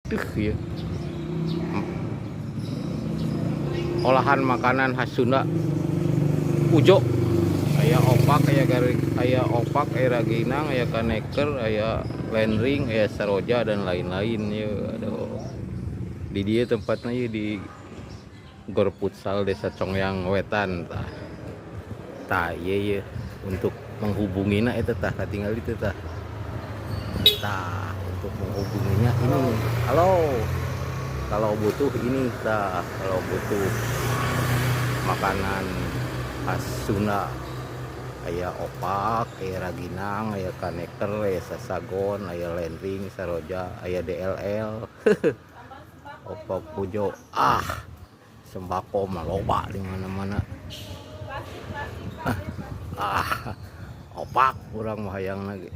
Tuh ya, olahan makanan khas Sunda Ujo, aya opak, aya garing, aya opak, aya raginang, aya kaneker, aya lenring, aya saroja, dan lain-lain ya. Aduh, di dieu tempatnya ya, di Gor Futsal Desa Congyang Wetan. Tah, tah, iya iya, untuk menghubunginya itu, tah, tinggal itu, tah, tah, untuk menghubunginya ini. Halo, kalau butuh ini, tah, kalau butuh makanan khas Sunda, aya opak, aya raginang, aya kaneker, aya sasagon, aya lenring, saroja, aya DLL, opak pujo. Ah, sembako mah loba di mana-mana. Ah, opak urang mah hayang lagi.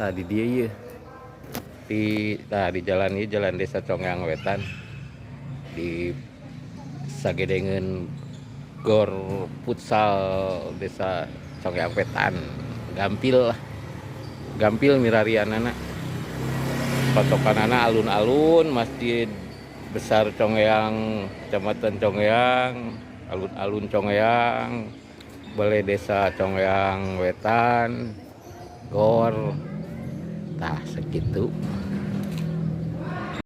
Nah, di dieu ye, di, nah, di jalan ini, jalan Desa Congyang Wetan, di sagedengeun Gor Futsal Desa Congyang Wetan. Gampil lah, gampil milarianana. Patokanana alun-alun Masjid Besar Congyang, Kecamatan Congyang, alun-alun Congyang, Balai Desa Congyang Wetan, Gor. Tah, segitu.